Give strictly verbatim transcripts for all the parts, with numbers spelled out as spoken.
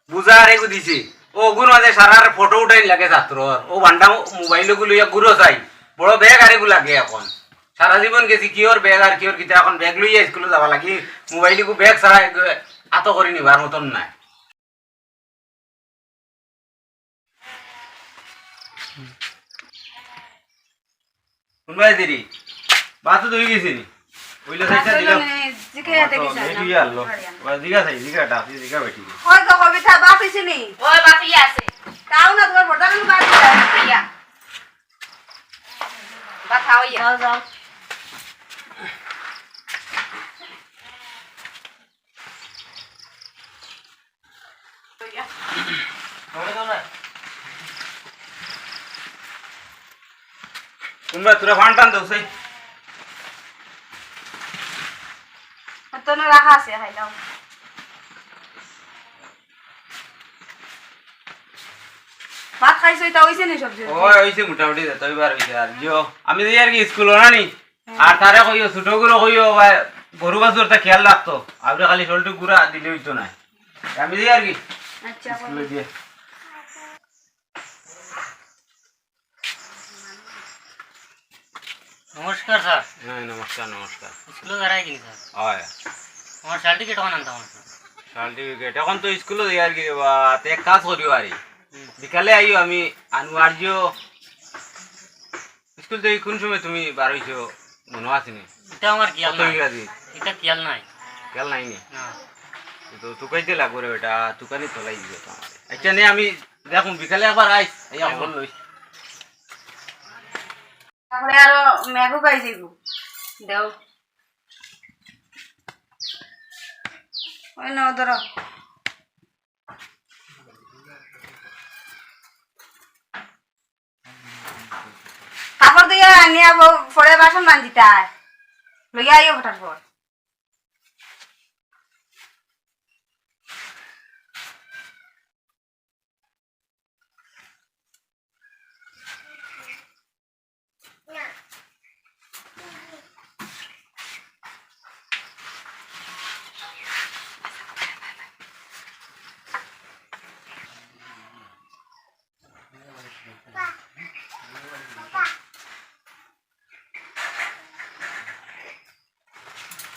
বুঝা আরেগু দিছে। ও অগুর মাঝে সারার ফটো উঠাইন লাগে ছাত্রর। ও বান্ডা মোবাইল অগু লইয়া ঘুরো চাই। বড় ব্যাগ আরেগু লাগে অখন। সারা জীবন গেছি কিওর ব্যাগ আর কিওর কিতা, অখন ব্যাগ লইয়া স্কুলো যাওয়া লাগি। মোবাইল অগু ব্যাগ ছাড়া এগু আতো করি নিবার মতন নায়। কোনবায় দিরি? বাতু ধুই গেছি নি? ওইলে সাইডটা দিলাম। জিকে দেখি আমার তো চাই না। মেয়ে আনলো। বাড়ি আন। ওরা জিগা চাই, জিগা ডাক, জিগা বেটি। কই গো কবিতা, বাপ আইছে নি? ওই বাপ ইয়া আছে। তাও না, তোমার ভর্তা কেন বাদ দিলা? ইয়া। বাপ খাও ইয়া। যাও, যাও। কোনবায় তোরা ফান টান দেও, সেই। তো না রাখা আছে, খাইলাম। ভাত খাইছো, ইতা অইছে নি সবজি? ওই, অইছে মোটামুটি, যত অইবার অইছে আর। জিও, আমি যাই আর কি স্কুলো না নি? আর তারে কইও, ছোট করে কইও, বা গরু বাছুরটা খেয়াল রাখতো। আপনি খালি শরীরটা গুড়া দিলে অইতো না। আমি যাই আর কি। আচ্ছা, স্কুলে দিয়ে। নমস্কার স্যার। হ্যাঁ, নমস্কার, নমস্কার। স্কুলো দাঁড়ায় কিনি স্যার? হয়। আমার সার্টিফিকেট কখন আনতাম স্যার? সার্টিফিকেট এখন তো স্কুলো যাই আর কি রে বা, তে এক কাজ করিও আরে। হুম। বিকালে আইও, আমি আনু আর জিও। স্কুল থাকি কোন সময় তুমি বার অইছো মনো আছে নি? ইটা আমার খেয়াল কত নাই। ইংরাজি? ইটা খেয়াল নাই। খেয়াল নাই নি? না। তো তুকাইতে লাগবো রে বেটা, তুকানি তো লাগবো তো আমার। আচ্ছা নে, আমি দেখুন বিকালে একবার আইস, এই খবর লইস। তারপরে আরো মেঘও গাই যাইব। দেও। ওই নাও ধরো। কাপড় দিয়া নিয়া বউ পরে বাসন মাঞ্জিতায়। লইয়া আইও ফটাফট।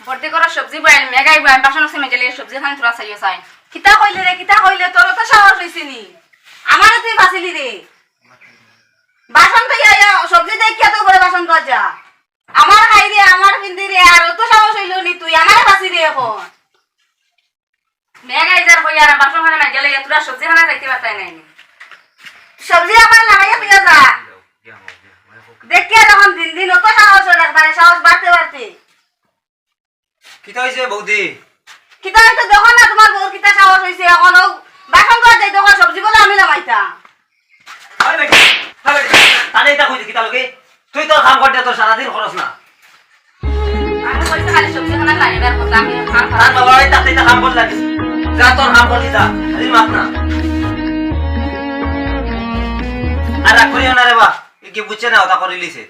বর্দি করো সবজি বয়ান, মেঘাই বয়ান, বাসন আছে মেজে লিয়ে সবজি খান তোরা চাইও চাই। কিতা কইলে রে, কিতা কইলে? তোর তো সাহস হইছে নি? আমারে তুই বাঁচিলি রে। বাসন তো ইয়া, ইয়া, সবজি দেখিয়া তো করে বাসন ধোয়া যা। আমার খাই রে, আমার পিন্দি রে, আর অত সাহস হইল নি তুই? আমারে বাঁচি রে এখন। মেঘ আইজার কই আর বাসন খানে না গেলে তোরা সবজি খানা খাইতে পারতাই নাই নি। সবজি আবার লাগাইয়া তুই যা। দেখিয়া যখন দিন দিন অত সাহস হয় একবারে, সাহস বাড়তে বাড়তে। কিতা হইছে বৌদি? কিতা হইছে দেখো না, তোমার বউর কিতা সাহস হইছে, এখন ও বাসন করে দেয়, দেখো সবজি বলে আমি লামাইতাম। আরে বেটি, আরে বেটি, তাহলে এটা কইতে কিতা লগে? তুই তোর কাম করতে তোর সারাদিন খরচ না। আমি কইছি খালি সবজি খানা লাগাইবার কথা, আমি কাম তার বাবা ওই তাতে এটা কাম করলে যা তোর কাম করলি যা, খালি মাত না। আর রাগ করিও না রে বা, এ কি বুঝছে না, ওটা করে লিছে।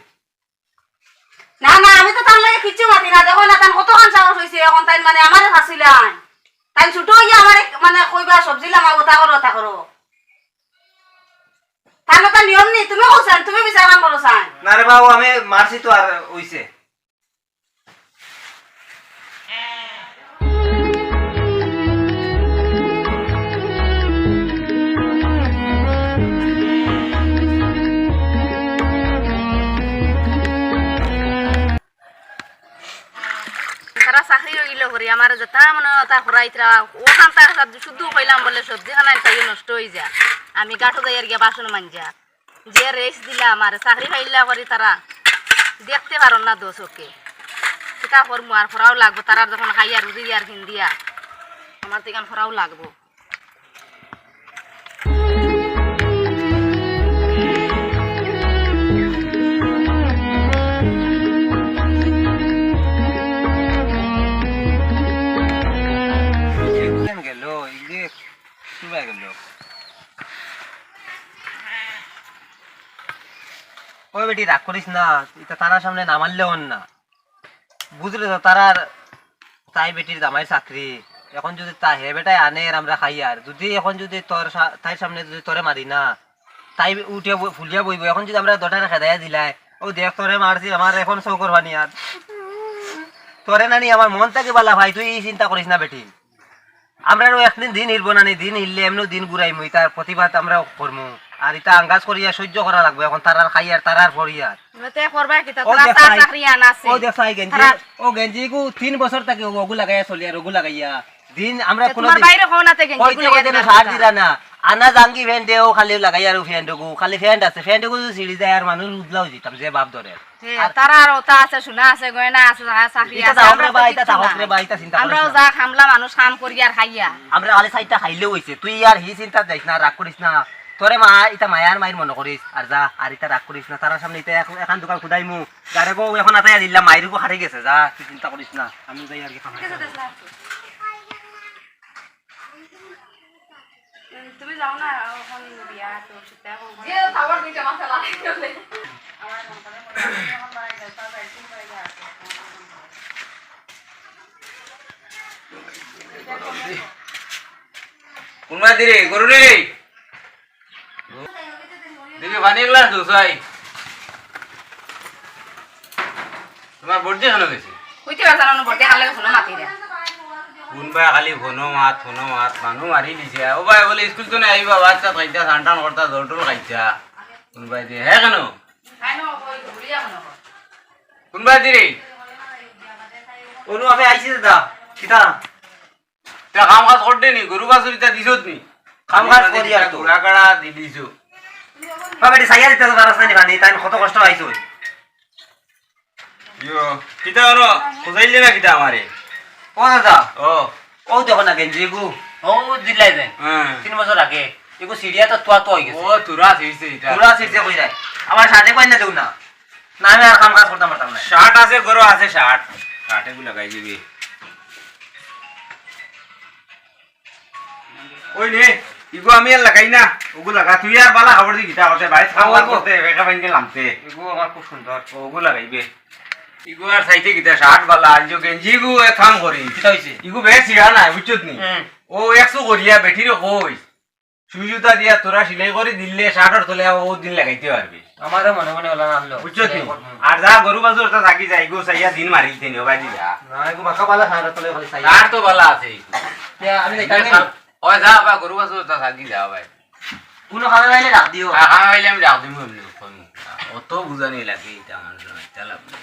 না, না, আমি তো তার লগে কিচ্ছু মাতি না। দেখো না, তার কতখান সাহস হইছে, এখন তাই মানে আমারে ফাঁসিলাইন। তাই ছোট হইয়া আমারে মানে কইবা, "সবজি লামাও, ওটা করো, ওটা করো।" তার না তার নিয়ম নেই, তুমি কইছাইন, তুমি বিচার করো চাইন। না রে বাবু, আমি মারছি তো আর হইছে। তারা চাকরি হইল করি, আমার যেটা মনে হয় তা করাইতরা, ওখান তার সাথে শুধু কইলাম বলে সবজি খানা চাইয়ে নষ্ট হয়ে যায়। আমি গাঠো যাই আর গিয়া বাসন মাঞ্জা। যে রেস দিলা আমার, চাকরি পাইলা করি তারা দেখতে পারো না দোষ ওকে। কিতা করমু আর, করাও লাগবো, তারার যখন খাইয়া রুজি আর হিন্দিয়া, আমার তো এখান করাও লাগবো। গেল, এই যে, কোথায় গেল? ওই বেটি, রাগ করিস না, এটা তারার সামনে না মারলে হন না। বুঝলে তো, তারার তাই বেটির জামাইর চাকরি। এখন যুদি তা হে বেটায় আনে আর আমরা খাইয়ার, যুদি এখন যুদি তোর সা-, তাইর সামনে যুদি তোরে মারি না, তাই উঠিয়া ব-, ফুলিয়া বইবো। এখন যুদি আমরা দুটারে খেদাইয়া দিলাই, "ও দেখ তোরে মারছি, আমার এখন চউখর পানি আর।" তোরে নানি আমার মন থাকি বালা ভাই, তুই ই চিন্তা করিস না বেটি। আমরারও একদিন দিন হিলবো না নি, দিন হিললে এমনেউ দিন ঘুরাইমু, ইতার প্রতিবাদ আমরাও করমু। আর ইতা আঙ্গাজ করিয়া সইজ্য করা লাগবো, এখন তারার খাইয়ার, তারার ফড়িয়ার। তে করবা কিতা? ও তারা দেখ চা ভাই, চাকরি আন আছে। ও দেখ ভাই গেঞ্জি, তারা ও গেঞ্জি গু তিন বছর থাকি ও ওগু লাগাইয়া চলিয়ার, ওগু লাগাইয়া। দিন আমরা তে কোনো তোমার দিন বাইরে হো না তে গেঞ্জি কইতে গুলো কইতে গেঞ্জি না গুলো সার দিলা না। আনা জাঙ্গি ফ্যান্টে ও খালি লাগাইয়ার ও ফ্যান্ট ওগু, খালি ফ্যান্ট আছে, ফ্যান্ট ওগু যদি ছিড়ি যায় আর মানুষ উদলাও দিতাম যে বাপ ধরে। হে, আর তারার ওতা আছে, সোনা আছে, গয়না আছে, যা চাকরি ইতা আছে, থাকউক রে আমরা ভাই, তো ইতা কিচ্ছু থাকউক রে নাই। ভাই, ইতা চিন্তা করিস আমরাও না। যা খামলা মানুষ, কাম করি আর খাইয়া। আমরা খালি চাইরটা খাইলে অইছে, তুই আর হি চিন্তা যাইস না, রাগ করিস না। তোরে মা, ইতা মায়ার মাইর মনো করিস, আর যা, আর ইতা রাগ করিস না। তারার সামনে ইতা এক-, এখান দোকান খুদাইমু, যারে গো এখন আতাইয়া দিলাম, মাইর গো হারে গেছে, যা, তুই চিন্তা করিস না। আমি যাই আর কি খাম। তুমি যাও না, এখন বিয়া তো, সেটা এখন যে খাবার দুইটা মাথা লাগাই গেলে। আমার মন করে মনে হয়, এখন বাড়ি যাও, তাড়াতাড়ি তুমি বাড়ি যাও। কোনবায় দিরে, গরু রে? দিরে, পানি গ্লাস দো, চাই। তোমার বর্দি কেনে গেছে? কইতে পারছ না, বর্দি খালে শুনো মাতিরা। কোনবায় খালি ফোনো মাত, ফোনো মাত, মানু মারি দিছে। ও ভাই, বলে স্কুল তো নাই, আইবা, বাচ্চা খাইতা, সান টান করতা, জল টল খাইতা। কোনবায় দিয়ে, হে কেনে? খাই না, ওই ঘুরিয়া মনে কর। কোনবায় দিরে? অনু, আমি আইছি দাদা। কিতা? তে কাম কাজ করতে নি, গরু বাছুর ইতা দিছত নি? কাম কাজ করি আর তো। গুড়া কাড়া দি দিছো। বাবা, এটি সাইয়া দিতে তো পারছ না নি, মানে, তাই কত কষ্ট পাইছো। ইয়ো, কিতা হলো? খুঁজাইলে না কিতা আমারে? ও দাদা। ও। ও দেখো না গেঞ্জি গু। ও দিলাই যে। হ্যাঁ। তিন বছর আগে। এগু সিরিয়া তো তুয়া তো হয়ে গেছে। ও, তুরা ছিড়ছে এটা। তুরা ছিড়ছে কই যায়? আমার শার্টে কই না দেও না। না, আমি আর কাম কাজ করতাম পারতাম না। শার্ট আছে, গরো আছে শার্ট। শার্ট এগু লাগাই দিবি। ওই নে, ইগু আমি আর লাগাই না, ওগু লাগা। তুই আর বালা কাপড় দি কিতা করতে, বাইরে কাম কাজ ওগু। করতে, বেকা বাইন লামতে। ইগু আমার খুব সুন্দর। ওগু লাগাইবে। ইগু আর চাইতে কিতা, শার্ট বালা, আর যে গেঞ্জি ইগু এক কাম করি। কিতা হইছে? ইগু বেশ ছিড়া নাই, বুঝছত নি? হুম। ও একশো করিয়া বেটিরে কই। সুই সুতা দিয়া তোরা সিলাই করি দিলে শার্টর তলে ও দিন লাগাইতে পারবি। আমারও মনে মনে ওলা আনলো। বুঝছো তুই? হুম। আর যা গরু বাছুর ওটা থাকি যায়, গো চাইয়া দিন মারি দিতে নিও ভাই দিলা। না, এগু বাঁকা বালা শার্টর তলে খালি চাই। আর তো বালা আছে। তে আমি যাইতাম নি? ওই যা বা গরু বাছুর ওটা থাকি যা ভাই। কোনো কামে পাইলে ডাক দিও। আর কামে পাইলে আমি ডাক দিমু এমনি, কইমু। অত বুঝানি লাগে এটা মানুষের, এটা লাভ নাই।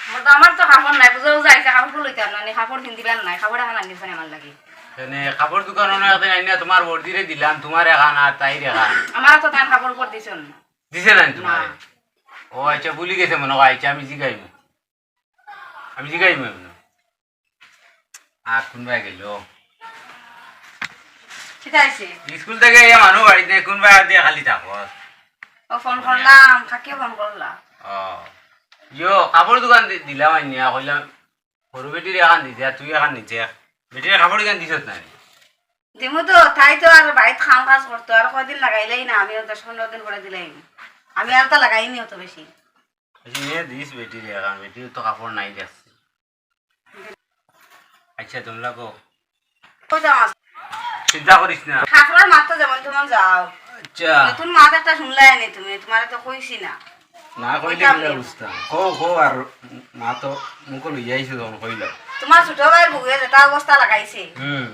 আমার তো, আমার তো কাপড় নাই, বুঝা বুঝা আইছে, কাপড় লইতাম না, নি কাপড় কিনতে পার নাই, কাপড় এখন আনিস না আমার লাগি। কেনে কাপড় দোকানো না, একদিন আইনা তোমার বর্দিরে দিলাম, তোমার এখান আর তাইর এখান। আমার তো তাই কাপড় উপর দিছন না। দিছে না তোমার? না। ও আচ্ছা, ভুলি গেছে মনে হয়, আচ্ছা, আমি জিগাইমু। আমি জিগাইমু এমনি। আর কোনবায় গেল? কিতা হইছে? স্কুল থেকে এই মানু বাড়িত নাই, কোনবায় আর দিয়া খালি থাকো। ও ফোন করলাম, কাকে ফোন করলা? ও। ইয়ো, কাপড় দোকান দি-, দিলাম আনিয়া, কইলাম, সরু বেটির এখান দিছে, আর তুই এখান নিছে। বেটির কাপড় এখান দিছত না নি? দিমু তো, তাই তো আর বাড়িত কাম কাজ করতো, আর কয়দিন লাগাইলাই না, আমি দশ পনেরো দিন পরে দিলাই। আমি আর তো লাগাইনি অত বেশি। আচ্ছা, নিয়ে দিস বেটির এখান, বেটির তো কাপড় নাই দেখছি। আচ্ছা, তোমরা কো। কই যাও? চিন্তা করিস না। কাপড়ের মাত তো যেমন তেমন যাও। আচ্ছা। নতুন মাত একটা শুনলাই নি তুমি, তোমারে তো কইছি না। না কইলে কইতাম কিলা নি। বুঝতাম? কও, কও, আর মা তো মুখ লইয়া আইছো যখন কইলাম। তোমার ছোট ভাইর বউয়ে যেটা অবস্থা লাগাইছে। হুম।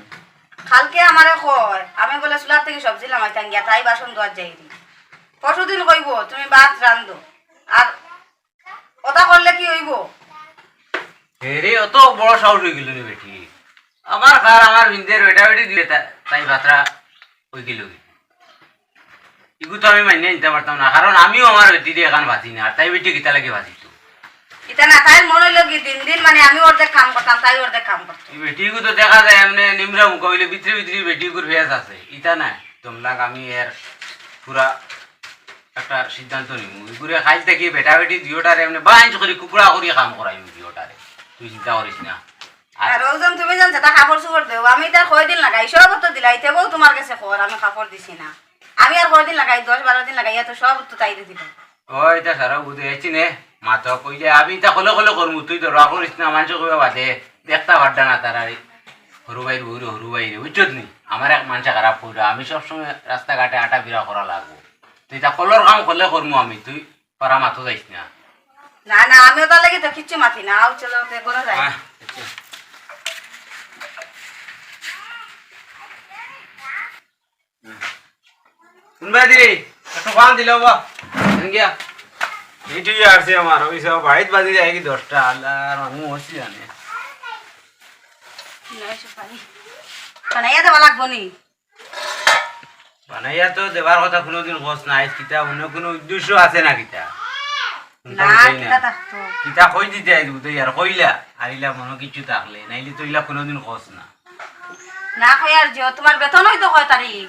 কালকে আমারে কয়, আমি বলে চুলার থেকে সবজি লামাইতাম গিয়া, তাই বাসন ধোয়ার যাইরি। পরশুদিন কইবো, তুমি ভাত রান্ধো। আর ওটা করলে কি হইব? হে রে, অত বড় সাহস হয়ে গেল রে বেটি। আমার ঘর, আমার ভিন্দের বেটা বেটি দিলে তা-, তাই ভাতরা হয়ে গেল। ইগু তো আমি মানিয়া নিতে পারতাম না, কারণ আমিও আমার বেটি দিয়ে এখান ভাতি না, আর তাই বেটি কিতা লাগে ভাতি তো। এটা না, তাই মনে হইলো কি দিন দিন মানে আমি অর্ধেক কাম করতাম, তাই অর্ধেক কাম করতো। এই বেটি ইগু তো দেখা যায় এমনি নিমরা মুখা হইলে ভিতরে ভিতরে বেটি ইগুর ফেস আছে, ইটা না, তোমলাক আমি এর পুরা একটা সিদ্ধান্ত নিমু। ইগুরে কাইল থাকি বেটা বেটি দুইওটারে এমনি বাইঞ্চ করি কুকুরা করি কাম করাইমু দুইওটারে। তুই চিন্তা করিস না। আর আর ওজন তুমি জান যেটা কাপড় চোপড় দেও, আমি তার কয়দিন লাগাই, সব তো দিলাই, তেবও তোমার কাছে খবর, আমি কাপড় দিছি না। আমি আর কয়দিন লাগাই, দশ বারো দিন লাগাই, এত সব তো তাই দিতে পারি। ও, এটা সারা বুঝে যাচ্ছি নে, মাথা কইলে আমি এটা খোলে খোলে করমু, তুই তো রাগ করিস না, মানুষ কইবা বাদে। দেখতা পারডা না তারা, এই হুরু ভাইর বউরে, হুরু ভাইরে, বুঝছত নি? আমার এক মানষে খারাপ কইরা, আমি সবসময় রাস্তাঘাটে আটা বিরা করা লাগবো। তুই তা কলর কাম করলে করমু আমি, তুই পারা মাতো যাইস না। না, না, আমি ওটার লাগি তো কিচ্ছু মাতি না। আও, চলো, তে করে যাই। আহ, আচ্ছা। কোন বাদি রে? একটু পান দিলে বাবা। এন গিয়া। এইটুই আসছে আমার, ওই সব বাড়িত বাজি যায় কি দশটা, আল্লাহ, আর আমি মরছি জানে। নয়শো পানি। বানাইয়া দেওয়া লাগবো নি? বানাইয়া তো দেবার কথা কোনোদিন কস না, আইজ কিতা অন্য কোনো উদ্দেশ্য আছে না কিতা? না, কিতা থাকতো? কিতা কই দিতে আইজ বুঝতে আর কইলা, আর ইলা মনো কিছু থাকলে, নাইলে তো ইলা কোনোদিন কস না। না কই আর যে, তোমার বেতন হইতো কয় তারিখ?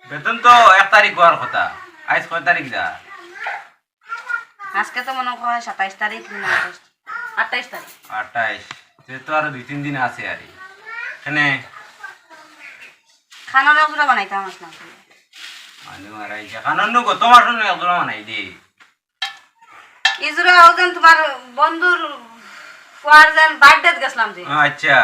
বেতন তো এক তারিখ হওয়ার কথা। আইজ কয় তারিখ দা? আজকে তো মনো কয় সাতাইশ তারিখ, না আঠাইশ, আঠাইশ তারিখ। আঠাইশ। তে তো আরো দুই তিন দিন আছে আরে। কেনে? খানার এক জোড়া বানাইতাম আসলাম। মানে মারাইছে। খানার নু গত মাস নু এক জোড়া বানাই দে। ই জোড়া ও যেন তোমার বন্ধুর ফুয়ার যেন birthday গেছিলাম যে। আচ্ছা।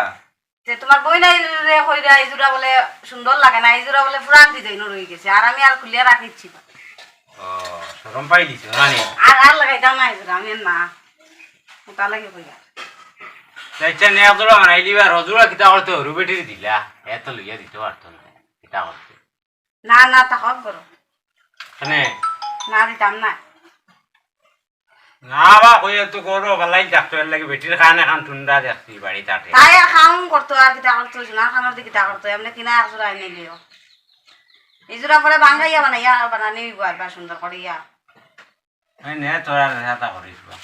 যে তোমার বইনাইরে কইরা ই জোড়া বলে সুন্দর লাগে না, ই জোড়া বলে পুরান design রই গেছে, আর আমি আর খুলিয়া রাখিছি না। ও, শরম পাই দিছো, না নি? আর, আর লাগাইতাম না ই জোড়া, আমি আর না। ওটা লাগে কইরা। তে আচ্ছা, নে এক জোড়া বানাই দিবা, আর ও জোড়া কিতা করতে হুরু বেটিরে দিলা? এ তো লইয়া দিতে পারতো না, কিতা করতে? না, না, তা হক করো। কেনে? না, দিতাম না। না বা, কই তো করো, বালাই থাকতো, এর লাগি বেটির খান এখান ঠান্ডা দেখছি বাড়ি তাতে। তাই আর কাম করতো, আর কিতা করতো, জুনা কামর দি কিতা করতো, এমনি কিনা এক জোড়া আনি লিও। এই জোড়া পরে বাঙ্গাইয়া বানাইয়া, বানানি হইব আর বা সুন্দর করিয়া। এই নে, তোরা রেহাতা করিস বা।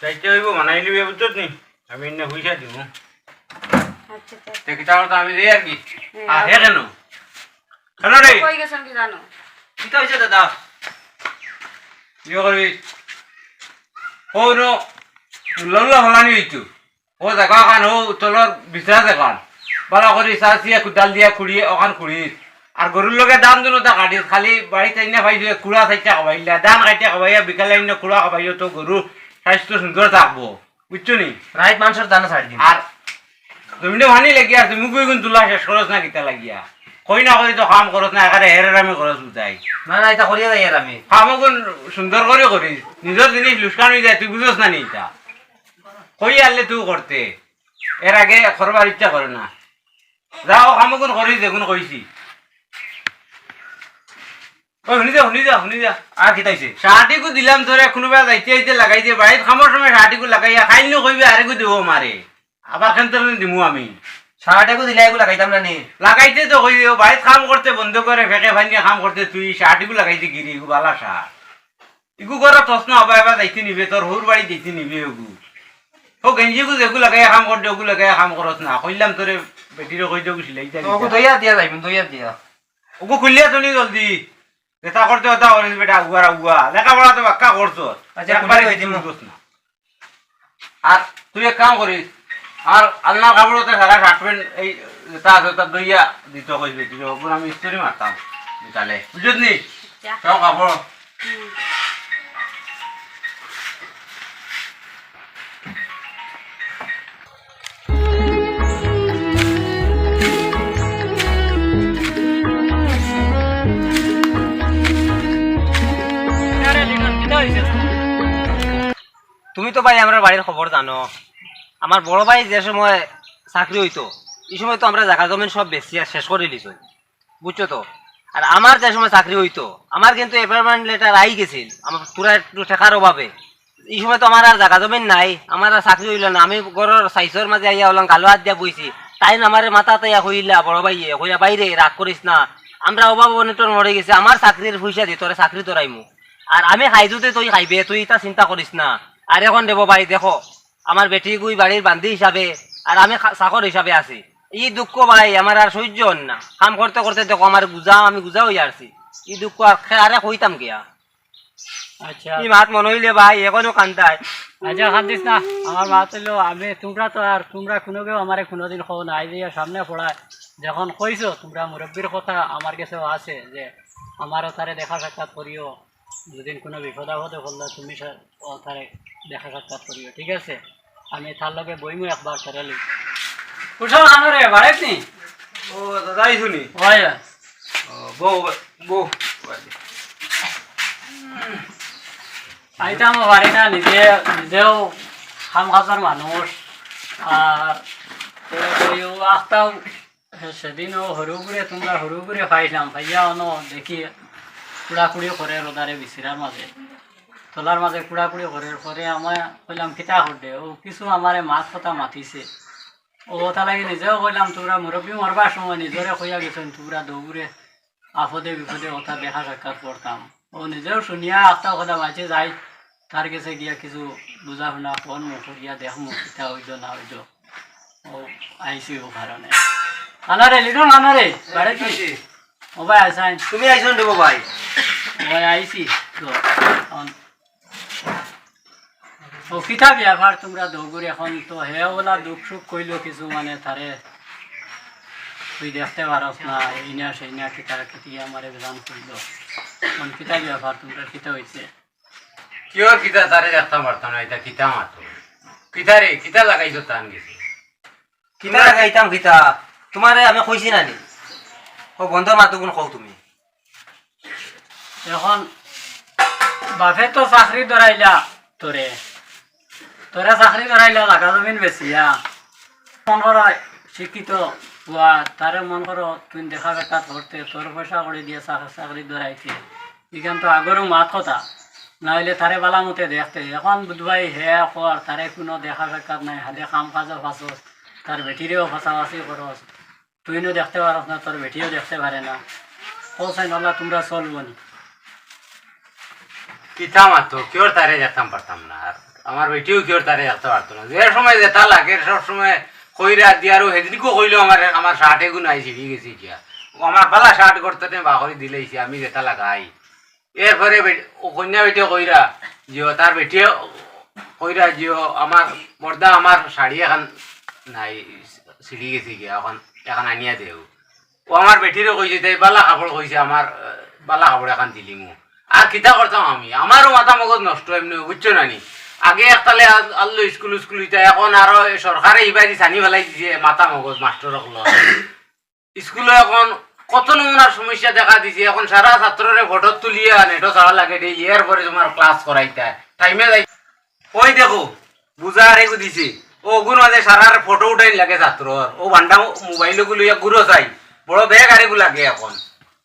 চাইতে হইব, বানাই লিবি, বুঝছত নি? আমি এনে পয়সা দিব। আচ্ছা, তে। তে কিতা করতো, আমি দেই আর কি। হ্যাঁ, আর হে কেন? কেন রে? কই গেছেন কি জানো? কিতা হইছে দাদা? ইয়ে করবি। ও নো, লল্লা হলানি হইতো। ও জাগা খান, ও তলর বিছরা জাগান। বালা করি সাসিয়া কুদাল দিয়া খুঁড়িয়ে, ওখান খুঁড়িস। আর গরুর লগে ধান দুনো তা কাটিস, খালি বাড়িত আইনা পাইছো, কুড়া চাইটা খাবাইলা, ধান কাইটা খাবাইয়া, বিকালে আইনা কুড়া খাবাইও তো গরু স্বাস্থ্য সুন্দর থাকবো। বুঝছো নি? রাইত মানষর দানা ছাড়ি দিন। আর জমিনে পানি লাগিয়া আছে, মুখ বেগুন তুলা শেষ করস না কিতা লাগিয়া? কই না কই তো কাম করস না, এখানে হেরের আমি করস বুঝাই। না, না, এটা করিয়া যাই আর আমি। কামগুন সুন্দর করে করিস, নিজর জিনিস লুসকান হয়ে যায়, তুই বুঝস না নি এটা? কই আনলে তুই করতে, এর আগে করবার ইচ্ছা করে না। যাও, কামগুন করিস, দেখুন কইছি। ওই, হুনি যা, হুনি যা, হুনি যা। আর কিতা অইছে? শার্টিগু দিলাম তোরে, কোনোবা যাইতে আইতে লাগাই দে, বাড়িত কামর সময় শার্টিগু লাগাইয়া, খাইল নু কইবে, আরেগু দিব মারে। আবার কেন তোরে দিমু আমি? শার্টিগু দিলে এগু লাগাইতাম না নি? লাগাইতে তো কই দিও, বাড়িত কাম করতে বন্ধ করে, ফেকে ফানিয়ে কাম করতে তুই শার্টিগু লাগাইতে গিরি, এগু বালা শার্ট। ইগু ঘরো থস না, অবা এবার যাইতে নিবে, তোর হউর বাড়ি যাইতে নিবে ওগু। ও গেঞ্জিগু যেগু লাগাইয়া কাম করতে, ওগু লাগাইয়া কাম করস না। কইলাম তোরে, বেটিরে কই দে, ওগু সিলাই দিতে। তো ওগু দইয়া দিয়া যাইমু, দইয়া দিয়া। ওগু খুলিয়া তুলি জলদি। যেটা করতে ওটা করিস বেটা, আগুয়া আগুয়া। লেখাপড়া তো বাক্কা করছস। আচ্ছা, একবারে খুলিয়া কিছু দিমু। বুঝছস না। আর তুই এক কাম করিস, আর আলনার কাপড় ওতে সারা শার্ট প্যান্ট এই যেটা আছে ওটা দইয়া দিতে কইস বেটিরে, ওগুলো আমি ইস্ত্রি মারতাম বিকালে, বুঝছস নি? আচ্ছা। সব কাপড়। হুম। তুমি তো ভাই আমরার বাড়ির খবর জানো। আমার বড় ভাই যে সময় চাকরি অইতো, ই সময় তো আমরা জাগা জমিন সব বেচিয়া শেষ করি দিছইন, বুঝছো তো? আর আমার যে সময় চাকরি অইতো, আমার কিন্তু appointment letter আই গেছিল, আমার পুরা একটু টেকার অভাবে। ই সময় তো আমার আর জাগা জমিন নাই, আমার আর চাকরি অইলো না। আমি ঘরর সাইজর মাঝে আইয়া অলাম, গালো আত দিয়া বইছি। তাইন আমারে মাথাত আইয়া কইলা, বড় ভাইয়ে কইলা, "বাইরে রাগ করিস না, আমরা অভাব অনটন মরে গেছি, আমার চাকরির পয়সা দি তোরে চাকরি ধরাইমু।" আর আমি খাই যুদি তুই খাইবে, তুই ইতা চিন্তা করিস না। আর এখন দেবো ভাই, দেখো, আমার বেটিগু ই বাড়ির বান্দি হিসাবে, আর আমি খা-, চাকর হিসাবে আছি। ই দুঃখ ভাই আমার আর সহ্য অর না। কাম করতে করতে দেখো আমার গুজা, আমি গুজা অইয়া আরছি। ই দুঃখ আর খে-, আরে কইতাম গিয়া। আচ্ছা। ই মাত মনে অইলে ভাই এখনো কান্দায়। আচ্ছা, কান্দিস না। আমার মাত অইলো, আমি, তোমরা তো আর, তোমরা কোনো কেউ আমারে কোনোদিন কও না। এই যে সামনে পড়ায়, যখন কইছো, তোমরা মুরব্বির কথা আমার গেছেও আছে যে আমারও তারে দেখা সাক্ষাৎ করিও। যদি কোনো বিপদ আপদে পড়লে তুমি সা-, ও তারে দেখা সাক্ষাৎ করিও, ঠিক আছে? আমি তার লগে বইমু একবার তোরে লই। কুশল খানো রে, বাড়িত নি? ও, দাদা আইছো নি? অয়। ও, বউ, বউ। আইতাম পারি না, নিজে, নিজেও কাম কাজর মানুষ। আর তো ওই ও আখতাও সেদিন ও হুরুগুরে, তুমরা হুরুগুরে পাইলাম, পাইয়া অনো দেখি কুড়াকুড়ি করের ওদারে বিছরার মাঝে, তলার মাঝে কুড়াকুড়ি করের। পরে আমি কইলাম, "কিতা কররে?" ও কিছু আমারে মাত কথা মাতিছে। ও কথা লাগি নিজেও কইলাম, "তুমরা মুরব্বি মরবার সময় নিজরে কইয়া গেছইন, তুমরা দুগুরে আপদে বিপদে কথা দেখা সাক্ষাৎ করতাম।" ও নিজেও শুনিয়া আখতা কথা মাতিছে, যাই তার গেছে গিয়া কিছু বুঝাশুনা কইমু, করিয়া দেখমু কিতা অইলো না অইলো। ও আইছি ও কারণে। আনারে, লিটন আনারে, বাড়িত নি? ও ভাই, আইছইন। তুমি আইছো নি রে ভাই? ও ভাই, আইছি। তো, অন-, ও কিতা ব্যাপার তুমরা দুগুর? এখন তো হে ওলা দুখ সুখ কইলো কিছু, মানে, তারে তুই দেখতে পারস না, এই না সেই না, কিতা কিতি আমারে বেজান কইলো। এখন কিতা ব্যাপার তুমরা, কিতা অইছে? কিওর কিতা তারে দেখতাম পারতাম না, ইতা কিতা মাতো? কিতা রে, কিতা লাগাইছো তান গেছে? কিতা লাগাইতাম কিতা? তুমারে আমি কইছি না নি? ও বন্ধর মাতগুন কও তুমি। এখন বাপে তো চাকরি ধরাইলা তোরে, তোরে চাকরি ধরাইলা জাগা জমিন বেচিয়া। মন করো শিক্ষিত পুয়া, তারে মন করো তুই দেখা সাক্ষাৎ করতে, তোর পয়সা কড়ি দিয়া চাক-, চাকরি ধরাইতে। ইখান তো আগরও মাত কথা, না অইলে তারে বালা মতে দেখতে। এখন বুধবাই হে কর, তারে কুনু দেখা সাক্ষাৎ নাই, হাদে কাম কাজও ফাঁসস, তার বেটিরেও ফাঁসাফাঁসি করস, তুই নু দেখতে পারস না, তোর বেটিও দেখতে পারে না। কও চাইন ওলা তুমরা চলবো নি? কিতা মাতো, কিওর তারে দেখতাম পারতাম না, আর আমার বেটিও কিওর তারে দেখতে পারতো না। যে সময় যেটা লাগে সব সময় কইরা দিয়ার, ও হেদিনকেও কইলো আমার, আমার শার্ট এগু নাই, ছিড়ি গেছে গিয়া। ও আমার বালা শার্ট করতে নে বার করি দিলাইছে, আমি যেটা লাগাই। এরপরে বে-, ও কইন্যা বেটিয়ে কইরা, জিও, তার বেটিয়ে কইরা, জিও, আমার বর্দা, আমার শাড়ি এখান নাই, ছিড়ি গেছে গিয়া, এখন এখান আনিয়া দেও। ও আমার বেটিরে কইছে, তাই বালা কাপড় কইছে, আমার, আহ, বালা কাপড় এখান দিলিমু। আর কিতা করতাম আমি? আমারও মাথা মগজ নষ্ট এমনে, বুঝছো না নি? আগে একতালে আল-, আল্লো স্কুল স্কুল ইতা, এখন আরো সরকারে ইবাদি ছানি ফালাই দিছে, মাথা মগজ মাস্টর অকল। স্কুলো এখন কত নমুনার সমস্যা দেখা দিছে। এখন সারা ছাত্ররে ফটো তুলিয়া নেটো ছাড়া লাগে ডেইলি, এরপরে তোমার ক্লাস করাইতা, টাইমে যাই। ওই দেখো, বুঝা আর এগু দিছে। ও ওগুর মাঝে সারার ফটো উঠাইন লাগে ছাত্রর। ও বান্ডা মোবাইল ওগু লইয়া ঘুরো চাই। বড় ব্যাগ আর এগু লাগে এখন।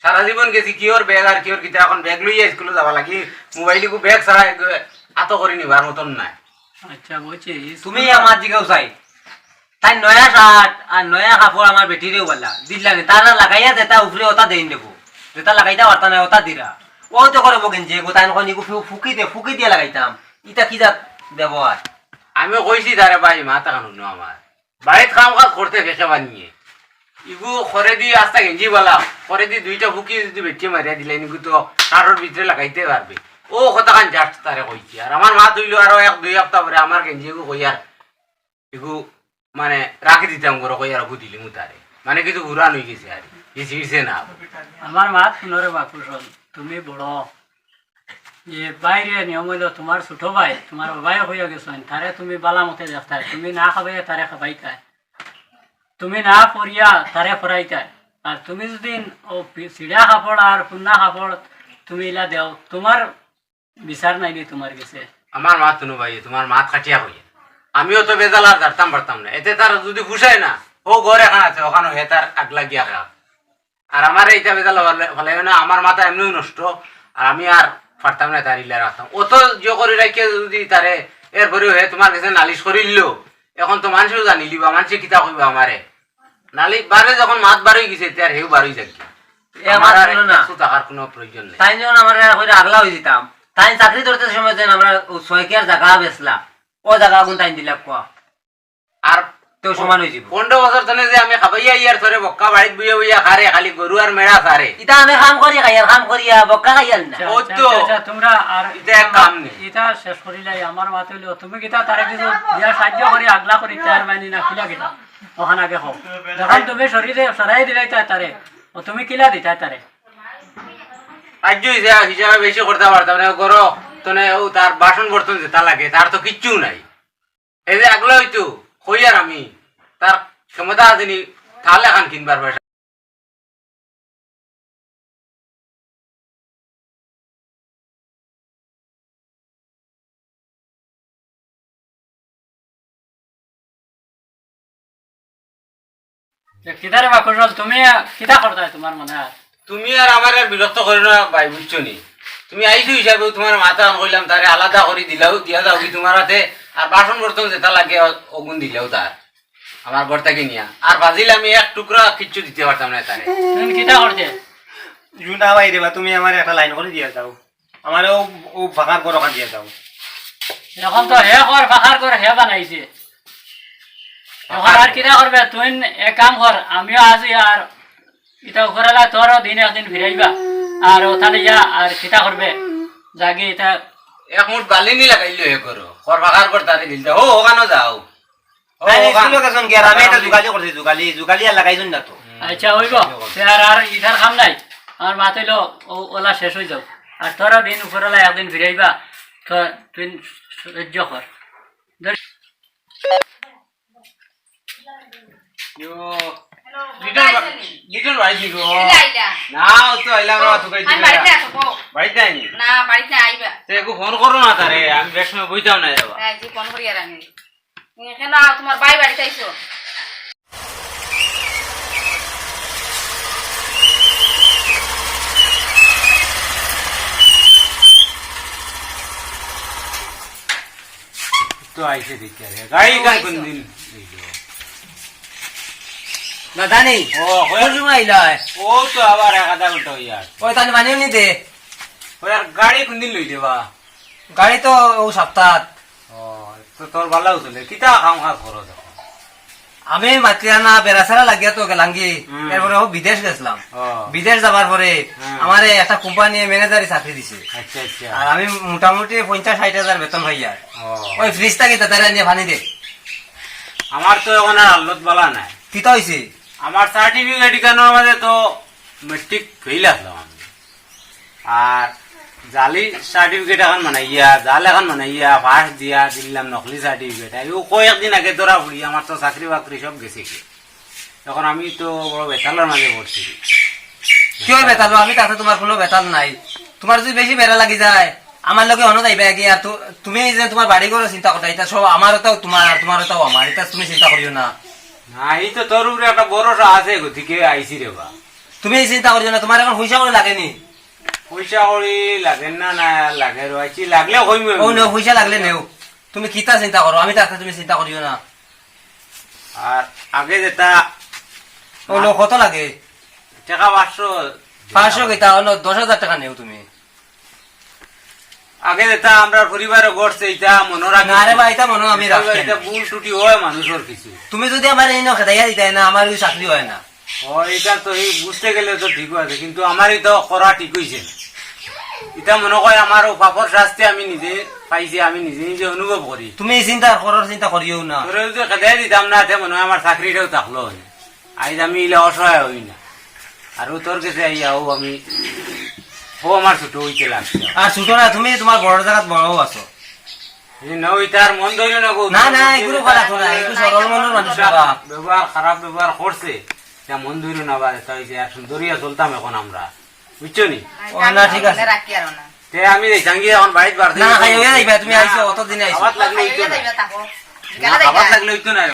সারা জীবন গেছি কিওর ব্যাগ আর কিওর কিতা, এখন ব্যাগ লইয়া স্কুলো যাওয়া লাগি। মোবাইল এগু ব্যাগ ছাড়া এগু আতো করি নিবার মতন নাই। আচ্ছা, বুঝছি। তুমি আমার দিকেও চাই। তাই নয়া শার্ট আর নয়া কাপড় আমার বেটিরেও বালা দিলা নি। তারা লাগাইয়া যেটা উপরে ওটা দেইন দেবো। যেটা লাগাইতে পারতা না ওটা দিরা। ও তো করে বকেন যে গো তাই নখন ইগু ফু-, ফুকি দে, ফুকি দিয়ে লাগাইতাম। ইটা কি জাত ব্যবহার? আমি কইছি তারে ভাই, মাথা কানুন আমার। বাড়িত কাম কাজ করতে গেছে বানিয়ে। ইগু করে দি আস্তা গেঞ্জি বালা, করে দি দুইটা ফুকি যদি বেটিয়ে মারিয়া দিলে নিগু তো কাঠর ভিতরে লাগাইতে পারবে। ও কথা কান just তারে কইছি। আর আমার মাত অইলো আরো এক দুই হাপ্তা পরে আমার গেঞ্জি এগু কইয়ার এগু মানে রাখি দিতাম করে কইয়ার এগু দিলিমু তারে। মানে কিছু পুরান অই গেছে আর কি। ই ছিড়ছে না। আমার মাত হুনো রে বাপু, শোন, তুমি বড়। যে বাইরে নিয়ম অইলো তোমার ছোট ভাই, তোমার বাবায় কইয়া গেছইন, তারে তুমি বালা মতে দেখতায়, তুমি না খাবাইয়া তারে খাবাইতায়, তুমি না পড়িয়া তারে পড়াইতায়। আর তুমি যদি ও পি-, ছিড়া কাপড় আর পুন্না কাপড় তুমি ইলা দেও, তোমার বিচার নাই নি তোমার গেছে? আমার মাত হুনো ভাই, তোমার মাত কাটিয়া কইয়া। আমিও তো বেজাল আর জারতাম পারতাম না। এতে তার যদি পুষায় না, ও ঘর এখান আছে, ওখানে হে তার আগলা গিয়া খা। আর আমারে ইটা বেজাল ফালাইও না, আমার মাথা এমনেউ নষ্ট, আর আমি আর পারতাম না তার ইলা রাখতাম। অত জো করি রাখিয়া যদি তারে, এরপরেও হে তোমার গেছে নালিশ করিল, এখন তো মানষেও জানিলিবা, মানষে কিতা কইবা আমারে। নালিশ বারে যখন মাত বার অই গেছে, তে আর হেউ বার অই যাক। এ আমার আমার আর হুনো না। একটু থাকার কোনো প্রয়োজন নেই। তাই যখন আমার কইরা আগলা অই দিতাম, তাই চাকরি ধরতে সময় যেন আমরা ও ছয়কিয়ার জাগা বেচলা, ও জাগা আগুন তাই দিলা কোয়া। আর তো সমান অই যাইবো। পনেরো বছর ধরে যে আমি খাবাইয়া ইয়ার ধরে বক্কা বাড়িত বইয়া বইয়া খারে, খালি গরু আর মেড়া সারে। ইতা আমি কাম করি খাই আর কাম করিয়া বক্কা খাই আর না। আচ্ছা, ও আচ্ছা, তো। আচ্ছা, আচ্ছা, তোমরা আর ইতা এক কাম নেই। ইতা শেষ করিলাই, আমার মাত অইলো, তুমি কিতা তারে কিছু দিয়া সাহায্য করি আগলা করি তার মানে না কিলা কিতা? ওখান আগে কও। যখন তুমি শরীরে সরাই দিলাই তাই তারে, ও তুমি কিলা দিতায় তারে? সাহায্য হিসা-, হিসাবে বেশি করতে পারতাম না, করো, তনে ও তার বাসন বর্তন যেটা লাগে, তার তো কিচ্ছু নাই। এই যে আগলা অইতো, কইয়ার আমি, তার ক্ষমতা আছে নি, তাহলে এখান কিনবার পয়সা। তে কিতা রে বা কুশল, তুমি কিতা করতায় তুমার মনে হয়? তুমি আর আমার আর বিরক্ত করিও না ভাই, বুঝছো নি? তুমি আইছো হিসাবে তুমার মাথা আন কইলাম, তারে আলাদা করি দিলাও, দিয়া যাও কি তুমার হাতে, আর বাসন বর্তন যেটা লাগে অগুন দিলাও তার, আমার ঘর থাকি নিয়া। আর বাজিল আমি এক টুকরা কিচ্ছু দিতে পারতাম না তারে। তুমি কিতা করতে? জুনা ভাই রে বা, তুমি আমার একটা লাইন করে দিয়া যাও। আমারে ও, ও ফাঁকার ঘর ওখান দিয়া যাও। এখন তো হে ঘর ফাঁকার ঘর হে বানাইছে। এখন আর কিতা করবে? তুই এক কাম কর, আমিও আজি আর ইটা উপরালা তোরও দিন একদিন ফিরাইবা। আর ওখানে যা আর কিতা করবে? যাগি ইটা এক মুঠ বালি নি লাগাইলো হে করো। ঘর ফাঁকার ঘর তারে দিলতে। ও, ওখানে যাও। ও, আরে, ওখান। স্কুলে গেছন গিয়া, আমি এটা জুগালি করছি, জুগালি, জুগালি আর লাগাইছন না তো। আচ্ছা, অইব। তে আর, আর ইটার কাম নাই। আমার মাত অইলো, ও, ওলা শেষ অই যাও। আর তোরা দিন উপরওয়ালা একদিন ফিরাইবা, তো তুই সহ্য কর। ধর। ইয়ো, লিটন বা-, লিটন ভাই কি গো? ইলা, ইলা। না, ও তো আইলাম না, ও, তো কই আমি দিলা। বাড়িত নাই তো, বউ। বাড়িত নাই নি? না, বাড়িত নাই, আইবা। তে একটু ফোন করো না তারে, আমি বেশ সময় বইতাম না রে বাবা। হ্যাঁ, জি, ফোন করি আর আমি। এখানে আও, তোমার ভাই বাড়িত আইছো। তো আইছে দেখি আরে। গাড়ি ও, কার আইছো। কোন দিন? দাদা নি? ও, ওই কোন সময় আইলা? ও তো আবার এক আধা ঘন্টা অইয়া। ওই তাহলে মানিও নি দে। ওই আর গাড়ি কোন দিন লই দেবা? গাড়ি তো ও সপ্তাহ। ও, তো তোর ভালা চলে। কিতা কাম কাজ করো দেখো? আমি মাতিয়া না বেড়াছেড়া লাগিয়া তো গেলাম কি, হুম। এরপরে ও বিদেশ গেছিলাম। ও। বিদেশ যাবার পরে হুম। আমারে একটা কোম্পানি ম্যানেজারি চাকরি দিছে। আচ্ছা, আচ্ছা। আর আমি মোটামুটি পঞ্চাশ ষাট হাজার বেতন পাই আর। ও। ওই ফ্রিজ থাকি তাড়াতাড়ি আনিয়া পানি দে। আমার তো এখন আর হালত বালা নাই। কিতা হইছে? আমার সার্টিফিকেট ইখানোর মাঝে তো মেট্রিক ফেইল আসলাম আমি। আর জালি সার্টিফিকেট এখন বানাইয়া, জাল এখন বানাইয়া, পাস দিয়া দিলাম নকলি সার্টিফিকেট। আর ও কয়েকদিন আগে ধরা পড়ি, আমার তো চাকরি বাকরি সব গেছে কি। এখন আমি তো বড় বেতালর মাঝে পড়ছি। কিয় বেতাল? আমি তাতে তোমার কোনো বেতাল নাই। তোমার যদি বেশি বেড়া লাগি যায়, আমার লগে অনো যাইবা আগে। আর তু-, তুমি যে তোমার বাড়ি ঘরর চিন্তা করতা, ইটা সব আমারটাও তোমার আর তোমারটাও আমার, ইটা তুমি চিন্তা করিও না। না, এই তো তোর উপরে একটা ভরসা আছে, গতিকে আইছি রে বা। তুমি এই চিন্তা করিও না, তোমার এখন পয়সা কড়ি লাগে নি? পয়সা কড়ি লাগে না, না লাগে রে, আইছি লাগলে কইমু। ও নেও, পয়সা লাগলে নেও। তুমি কিতা চিন্তা করো, আমি থাকতে তুমি চিন্তা করিও না। আর আগে যেটা ও নেও, কত লাগে? টাকা পাঁচশো। পাঁচশো কিতা, ও নেও, দশ হাজার টাকা নেও তুমি। আগে যেটা আমরা পরিবারে ঘটছে, ইটা মনো রাখি। না রে ভাই, ইটা মনো আমি রাখি না। ইটা ভুল ত্রুটি হয় মানুষর কিছু। তুমি যদি আমার এই নখে দাইয়া দিতায় না, আমার ওই চাকরি হয় না। ও, ইটা তো এই বুঝতে গেলে তো ঠিক আছে, কিন্তু আমারই তো করা ঠিক হইছে না। ইটা মনো কয় আমার ও পাপর শাস্তি আমি নিজে পাইছি, আমি নিজে নিজে অনুভব করি। তুমি এই চিন্তা করার চিন্তা করিও না। তোরে যদি খেদাই দিতাম না, তে মনো হয় আমার চাকরিটাও থাকলো হয়। আইজ আমি ইলা অসহায় হই না। আর ও তোর গেছে আইয়া ও আমি, ও আমার ছোট হইতে লাগছে। আর ছোট না, তুমি তোমার বড় জায়গাত বড়ও আছো। এই না, ওই তার মন ধরিও না গো। না, না, এগুলো খারাপ না, এগুলো সরল মনের মানুষ বাবা। ব্যবহার, খারাপ ব্যবহার করছে, তা মন ধরিও না বাবা, তাই যে এক সুন্দরিয়া চলতাম এখন আমরা, বুঝছো নি? ও, না, ঠিক আছে। রাখি আর না। তে আমি যাইতাম গিয়া এখন বাড়িত বার না, খাইয়া যাইবা, তুমি আইছো, অত দিনে আইছো। খাবার লাগলে হইতো না। যাইবা, থাকো। না, খাবার লাগলে হইতো না।